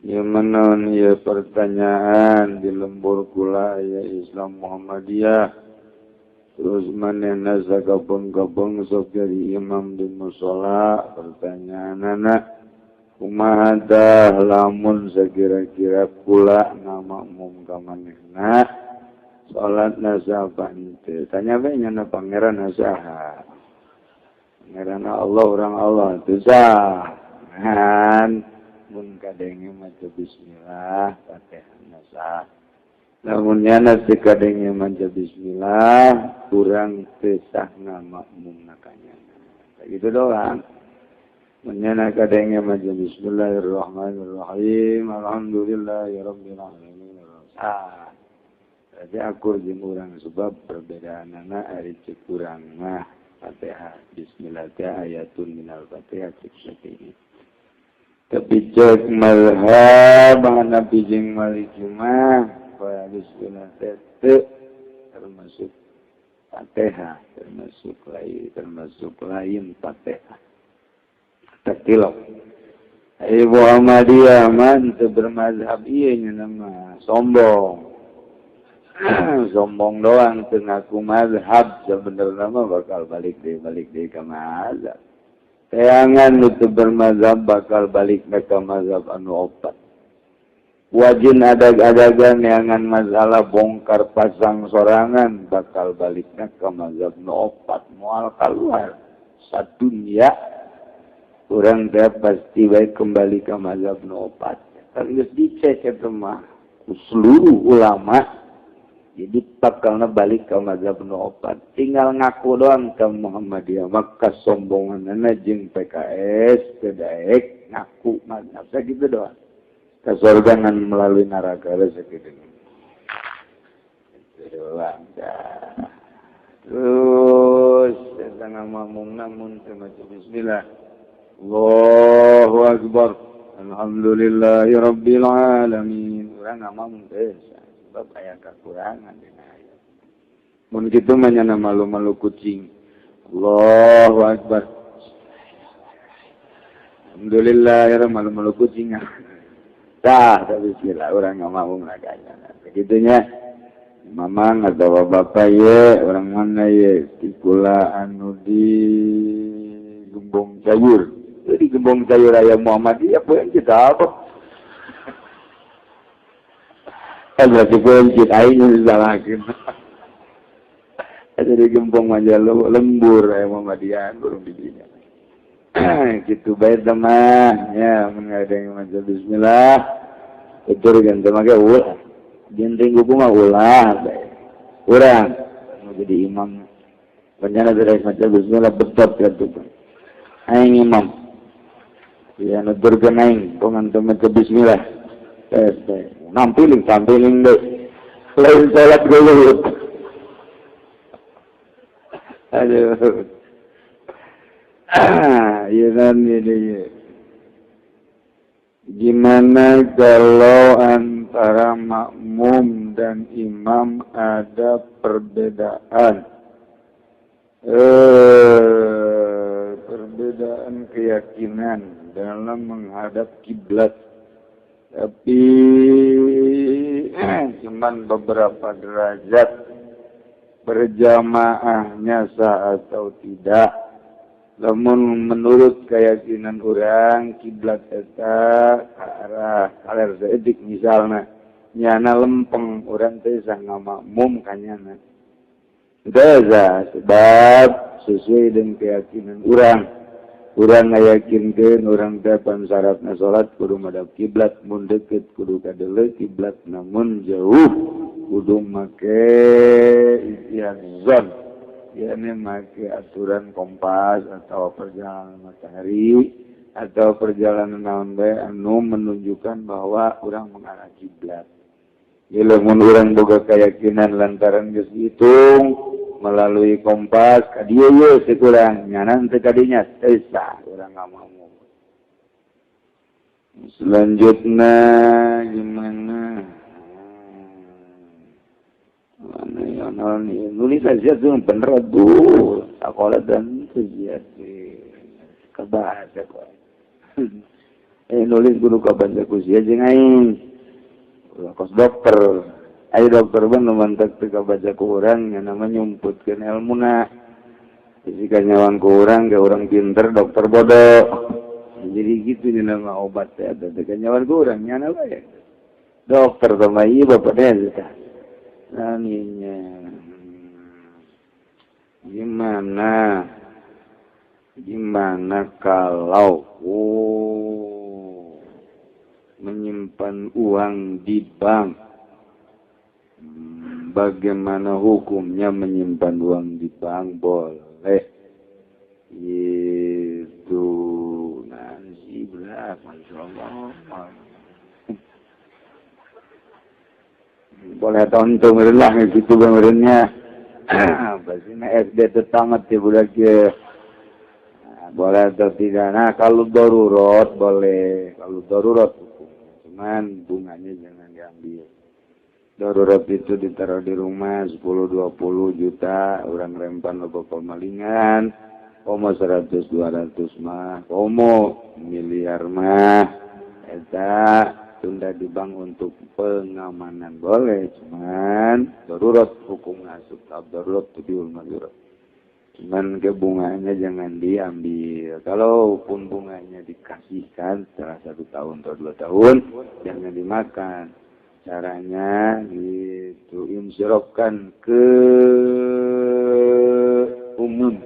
Ya menon ya pertanyaan di lembur kula ya Islam Muhammadiyah. Terus manehna sakabeng-kabeng sok jadi imam di musala. Pertanyaan anak kumaha tah lamun sakira-kira kula ngamakmum ka manehna salatna saha henteu. Tanya bae nya pangeran saha. Pangeran Allah urang Allah teu sah. Ngan mun kadenge maca bismillah Fatihah sah. Lamun nyana teu kadenge maca bismillah kurang teu sah ngamakmumna ka nyana. Gitu doang. Mun nyana kadenge maca bismillahirrahmanirrahim alhamdulillahirabbil alamin sah. Berarti akur jeung urang sebab perbedaanana ari ceuk urang mah Fatihah bismillah teh ayatun minal Fatihah cek Syafi'i. Tapi cek mazhab Hanafi jeung Maliki mah bismillah teh termasuk Fatihah, termasuk lain Fatihah. Taktilok. Ibu Muhammadiyah mah teu bermazhab ieu nya mah sombong. Sombong doang teu ngaku mazhab sebenarnya mah bakal balik deui ka mazhab. Teangan nu teu bermazhab bakal balik ka mazhab anu opat. Wajin adag-adagan neangan masalah bongkar pasang sorangan bakal balikna ka mazhab nu opat moal keluar. Sadunya urang teh pasti baik kembali ke mazhab nu opat. Kan geus dicek eta mah ku seluruh ulama. Jadi bakalna balik ke mazhab nu opat. Tinggal ngaku doang ke Muhammadiyah maka sombonganna jeung PKS teu daek ngaku mazhab sakitu doang. Ka surga ngan melalui neraka sakitu. Itu doang dah. Terus eta ngamakmumna mun teu maca bismillah. Allahu akbar. Alhamdulillahirabbil alamin. Urang ngamakmum teh sebab aya kekurangan dina ayat. Mun kitu mah nyana malu-malu kucing. Allahu akbar. Alhamdulillah ya malu-malu kucing. Tah, bismillah urang ngamakmum kanya. Begitunya mamang atau bapak ye orang mana ye di kula anu di Gembong Sayur. Di Gembong Sayur aya Muhammadiyah poe kita apa? Berarti pencit aing disalahkeun. Jadi gembong mah lembur aya Muhammadiyah burung di dinya. Kitu bae teh mah nya mun ngadeng maca bismillah tuturkeun teh mah ulah. Jeung buku mah ulah bae. Urang mau jadi imam. Bencana dari maca bismillah betot ka tuh. Aing imam. Ya nuturkeun aing kongan teu maca bismillah. Tes teh. Nampiling sampiling deh. Lain salat gelut. Aduh. Iya kan ini. Gimana kalau antara makmum dan imam ada perbedaan? Perbedaan keyakinan dalam menghadap kiblat. Tapi cuman beberapa derajat berjamaahnya sah atau tidak. Namun menurut keyakinan orang kiblat eta ke arah kaler saeutik misalnya nyana lempeng urang teh sah ngamakmum ka nyana. Teu sah sebab sesuai dengan keyakinan urang. Urang ngayakinkeun urang teh pan syaratna salat kudu madhab kiblat, mun deukeut kudu kadeuleu kiblat, namun jauh kudu make ihtiyat zon. Yani make aturan kompas atau perjalanan matahari atau perjalanan naon bae anu menunjukkan bahwa urang mengarah kiblat. Ieu lamun urang boga keyakinan lantaran geus dihitung melalui kompas ka dieu ye cek urang nyana teu kadinya teu sah urang ngamakmum. Selanjutnya gimana? Mana ya non nulis aja tuh bener tuh sekolah dan kegiatan kebahasa kok. Nulis kudu kabaca ku sia jeung aing. Ulah kos dokter. Ayo dokter ban nu mantak teu kabaca ku urang, nya nama nyumputkeun elmuna. Isi kanyawan ku urang ge urang pinter, dokter bodoh. Jadi gitu nya nama obat teh eta teh kanyawan ku urang nya bae. Dokter sama ieu bapak teh eta. Naninya. Gimana? Gimana kalau, oh, menyimpan uang di bank? Bagaimana hukumnya menyimpan uang di bank? Boleh. Itu nanti berapa? Masya Allah. Boleh tonton lah gitu benernya. Pasti SD tetangga ya budak ya. Boleh atau tidak? Nah, kalau darurat boleh, kalau darurat hukumnya, cuman bunganya jangan diambil. Darurat itu ditaruh di rumah 10 20 juta, orang rempan loba pemalingan, komo 100 200 mah, komo miliar mah, eta tunda di bank untuk pengamanan boleh, cuman darurat hukum ngasup darurat tujuh darurat. Cuman ke bunganya jangan diambil. Kalaupun bunganya dikasihkan setelah 1 tahun atau 2 tahun, jangan dimakan. Caranya gitu, insirofkan ke umum.